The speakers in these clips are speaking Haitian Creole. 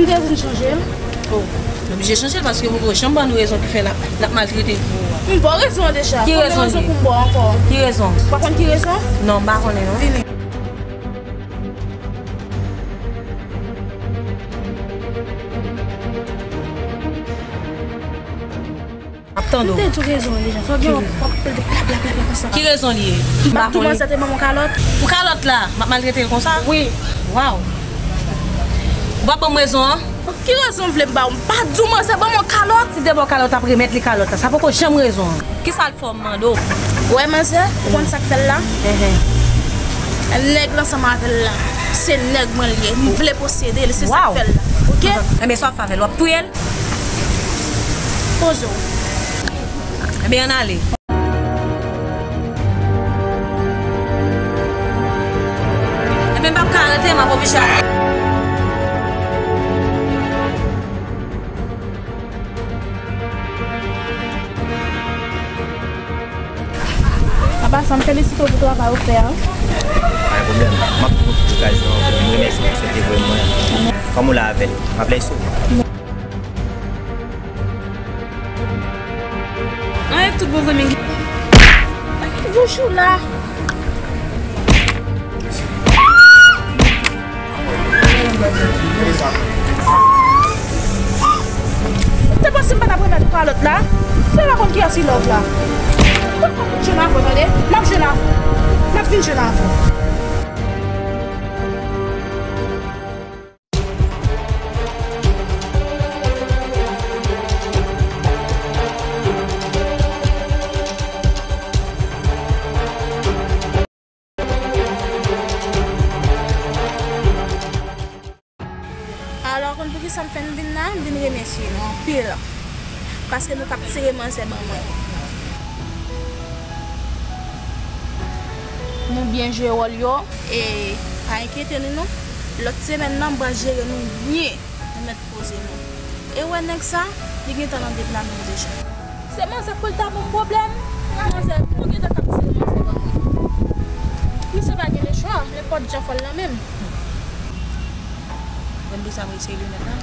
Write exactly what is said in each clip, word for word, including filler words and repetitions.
Ou te vin chanje l? Oh, nou oblije chanje l paske ou poko janm ban nou rezon ki fè n ap, n ap maltrete l pou ou a. M ba w rezon an deja. Ki rezon li ye? Konbyen rezon pou m ba w ankò? Ki rezon? Ou pa konn ki rezon? Non, m pa konnen non. Vini. M ap tande w. M te di w rezon an deja. Fò gen w ap pale de blablabla konsa. Ki rezon li ye? M ap di w manzè te ban m yon kalòt. Pou kalòt la, m ap maltrete l konsa? Wi. Waw. Ou p ap ban m rezon an? Ki rezon w vle m ba w? M pa di w manzè ban m yon kalòt? Si m te ba w kalòt, w ap remèt li kalòt la. Sa poko janm rezon an. Kisa l fè w m mande w? Ou wè manzè, ou konn sa k fè l la? Enhen. Nèg l ansanm avè l la, se nèg mwen l ye. M vle posede l, se sa k fè l la. Oke? Enben, sa w ap fè avè l? W ap touye l? Poze w. Enben, ann ale. Enben, m p ap ka rete, m ap oblije ale. Apa sa, m felisite w pou travay ou fè a. Pa gen pwoblèm. M ap pwofite okazyon an pou m remèsye w pou sète voye m mwen an. Kòm ou la avè l, m ap lèse w. Anyen tout bon zanmi m gen. Bouch ou la. Te panse m pa t ap remèt ou kalòt la? Ou pa konn kiyès ki love la. M ap jwenn avè w, tande? M ap jwenn avè w. M ap vin jwenn avè w. Alò, konn poukisa m fè n vin la? M vin remèsye nou anpil. Paske nou t ap tire manzè ban mwen. Nou byen jwe wòl yo, e pa enkyete nou non. Lòt semèn nan, m pral jere nou byen. Nou mèt poze nou. E w wè nèg sa, li gentan nan de plan nou deja. Se manzè pou l ta ban m pwoblèm. Manzè, nou gentan t ap tire manzè ban mwen. Misye pa gen lechwa, nenpòt jan fò l nan men m. Bon, de sa mwen seye linèt la.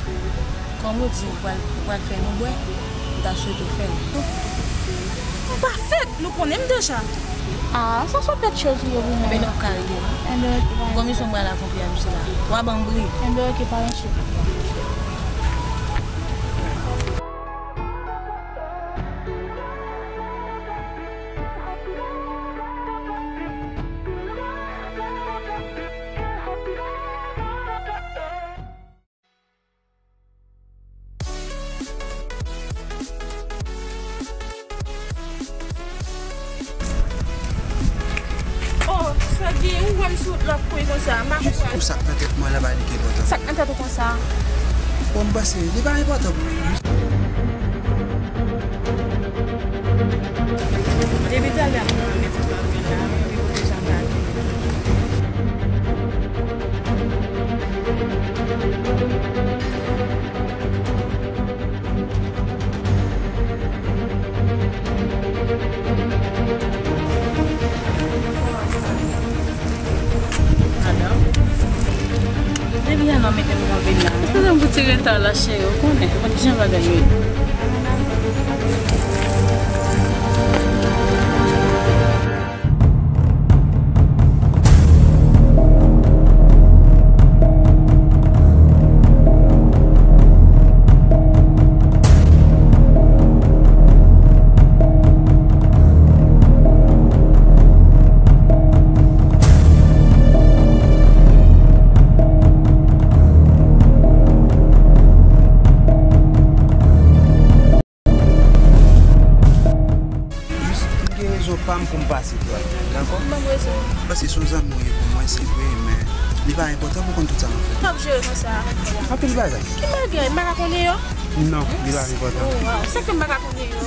Kòm ou di ou pral, ou pral fè nou bwè, m ta swete w fè l. M pa fèk, nou konnen m deja. Ah, sa se bèt choz ou ye pou mwen. Enben, nou p ka rete non. Enben, oke, pa gen pwoblèm. Gon misyon m pral akonpli a misye la. W a ban m bri. Enben, oke, pa gen chita. Oh, Sergi, ou wè m sou wout la pou konsa, m pa konprann. Pou sa k nan tèt mwen la pa li ki enpòtan. Sa k nan tèt ou konsa? Bon, m panse li pa enpòtan pou mwen. Depi talè a m ap mete m ap vin la, epi ou deja pale. Madanm. Depi alò mete m nan vin la. Madanm, pou ti reta la, cheri, ou konnen, ou konnen kijan bagay yo ye. Jis, m gen rezon pa m pou m pase, frè. Dakò? Ban m rezon. Paske se yon zanmi w ye pou mwen, se vre, men li pa enpòtan pou konn tout sa m ap fè. M ap jere konsa. Anpil bagay. Ki bagay? M pa ka konnen yo? Non, li pa enpòtan. Oh, wow. Sa k fè m pa ka konnen yo?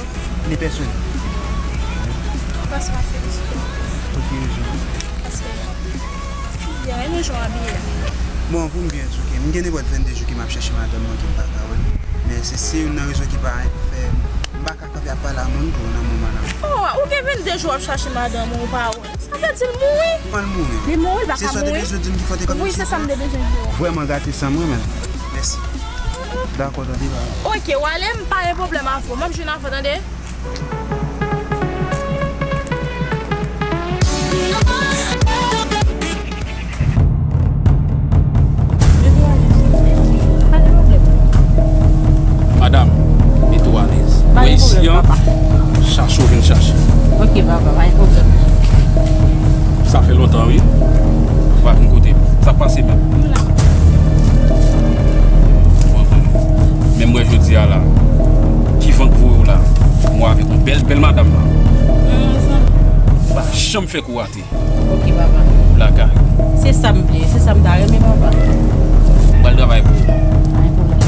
Li pèsonèl. Paske m ap felisite w. Pou ki rezon? Paske m byen renmen jan w abiye. Bon, pou m byen di w ke m gen nenpòt vennde jou ke m ap chèche madanm mwen ke m pa ka wè l. Men se, se youn nan rezon ki pa fè m pa ka kanpe ap pale a moun tou nan moman nan. Oh, ou gen vennde jou w ap chache madanm ou, ou pa wè l. Sa vle di l mouri? Kòman l mouri? Li mouri, l pa ka mouri. Se sa w te bezwen di m ki fò te konn di w? Wi, se sa m te bezwen di w. Vrèman gate san m wi, men. Mèsi. Dakò, tande, baba. Oke, w ale, m pa gen pwoblèm avè w. M ap jwenn avè w, tande. Madanm, mete w alèz. Pa gen pwoblèm, papa. Chache w vin chache. Oke, papa, pa gen pwoblèm. Sa fè lontan, wi. Ou pa vin kote m. Sa k pase menm? M la. Bon, men mwen jodi a la, ki van k voye w la? Mwen avèk yon bèl, bèl madanm la. Ou pa janm fè kou rate. Oke, papa. Lakay. Se sa m vle, se sa m ta renmen, papa. M pral travay pou ou. Pa gen pwoblèm.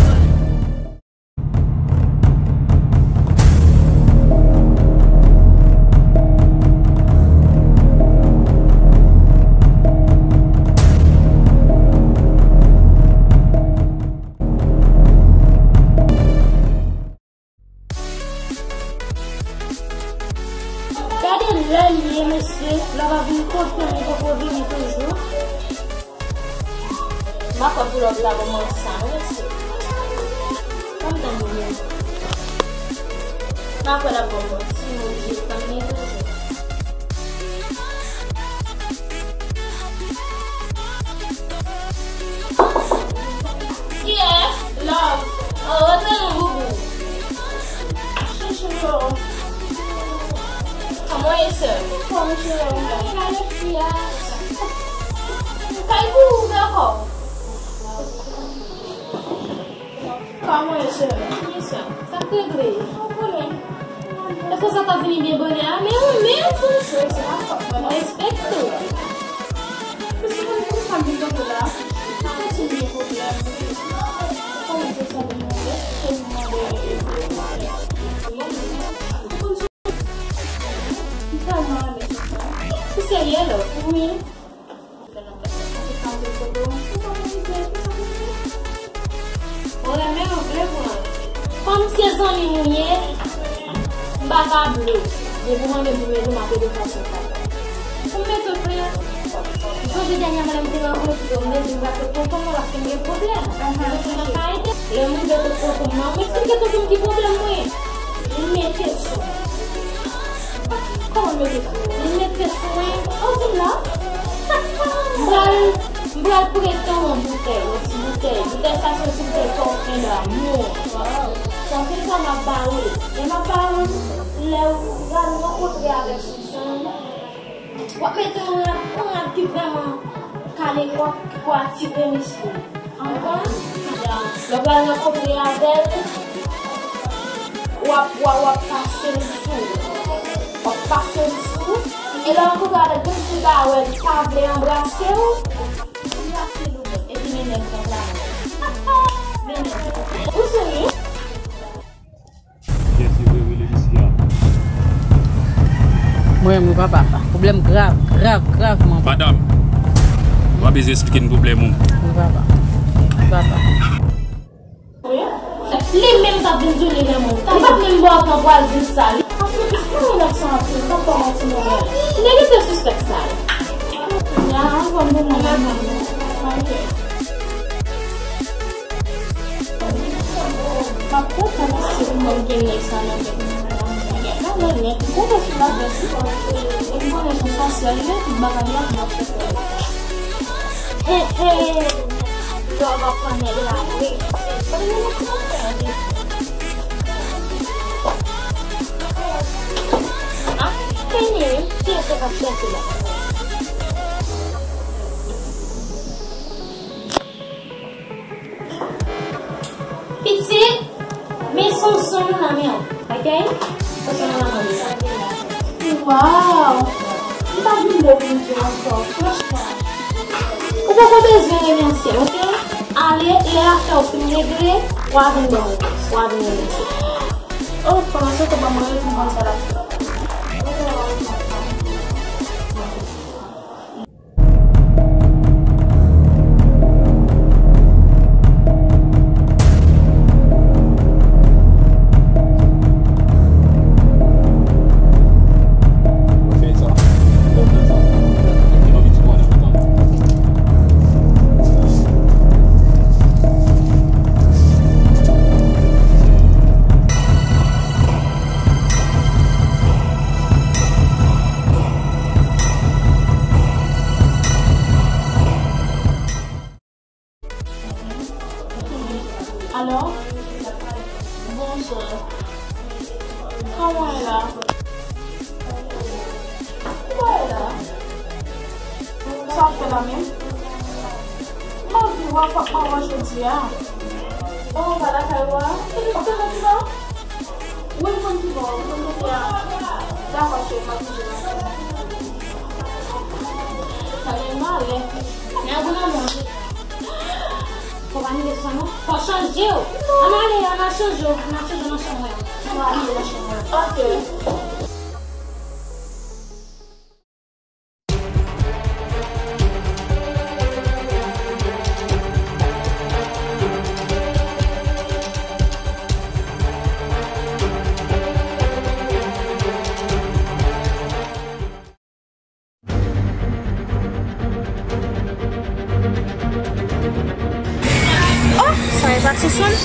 Gade lè l ye, mesye. Lè w ap vin kote m, li poko vini toujou. M pa kwè pou lòt la ban m manti sa non, mesye. Ban m tann li menm. M pa kwè l ap ban m manti non, li tann li toujou. Kiyès? Love. Oh, rete non, boubou. Chouchou yo. Kòman w ye, sè? Kòman w ye, sè? Kòman w ye, sè? Kay pou ou dakò. Kòman w ye, sè? Kòman w ye, sè? Sa k regle? Ou konnen. Èske sa t ap vini byen bonè a? Men ou menm, sou mesye, se pa fòt mwen, non. Respekte w. Mesye, konn poukisa m vin kanpe la? Sa ti gen pwoblèm. Kòman se sa vin mande? Ke m mande? Ou konn sou M tèlman renmen sèn sa. Ou serye la? Wi. Ou renmen, ou vle pran. Kòm se zanmi nou ye, m pa ka vle. Depi w mande m pou m ede w, m ap ede w fason m kapab. Pou m mete w klè, m sonje dènyèman lè m te rankontre w, m te di m pral fè tonton mwen paske m gen pwoblèm. Mwen pa ede. Lè m rive kot tonton m nan, m eksplike tonton m ki pwoblèm mwen. Li mete l sou mwen. Kòman l mete l sou mwen? Li mete l sou mwen. Ou di m la? M pral, m pral prete w yon boutèy, yon ti boutèy. Boutèy sa se yon ti boutèy coquin d'amour. Sa se sa m ap ba ou. Lè m ap ba ou, lè w pral rankontre avèk Samson, w ap mete yon rad, yon rad ki vrèman kale kò, ki pou atire misye. Konprann? Lè w pral rankontre avè l, w ap, w ap, w ap pase l sou. W ap pase l sou. E lè w rankontre avè l, menm si l pa wè l, li pa vle anbrase w, anbrase l ou menm. Epi mennen l nan plafon. Mennen l. Ou sou li? Kiyès ki vle rele isi a? Mwen, mwen papa. Pwoblèm grav, grav, grav, mwen. Madanm, ou pa bezwen eksplike n pwoblèm ou. Mwen papa. Mwen papa. Li menm t ap vin di w li renmen w. Li pa t menm ba w tan pou al di l sa. Li pa t menm nèg sa anpil, li pa t kòmanse mwen. Nèg isi sispèk sa. Ya, ann fè m pou mwen menm. Ok. M ap kontan si mwen gen nèg sa nan tèt mwen. Mwen gen nèg, m kontan sou la vès li. Mwen konnen se yon sosyè li ye, tout bagay la, m ap fè. He, he. Lè w ap pran nèg la, wi. Mwen gen yon ti bagay. Ah, fini, wi. Ki se k ap chèche la? Pitit, men Samson nan men w, ok? Samson nan men w. Waw! M pa vin bon pou m di w ankò, franchman. Ou poko bezwen remèsye l, ok? Ale, lè afè w fin regle, w a vin ban m, w a vin remèsye m. Oh, pandan se tan ban mwen reponn sa l ap fè. La menm. M anvi wè, fòk mwen wè jodi a. Oh, w pa lakay ou a? Ou te nan ki ba? Wi, m konn ki ba w, m konn kote a. Dakò, cheri, m ap bouje nan. Sa gen malè. Nèg ou nan manje. Fò pa mete sa non. Fò chanje w. Ann ale, ann al chanje w. Ann al chanje w nan chanm mwen an. Ann ale nan chanm mwen. Ok. Oh, sa e pa Sisonn?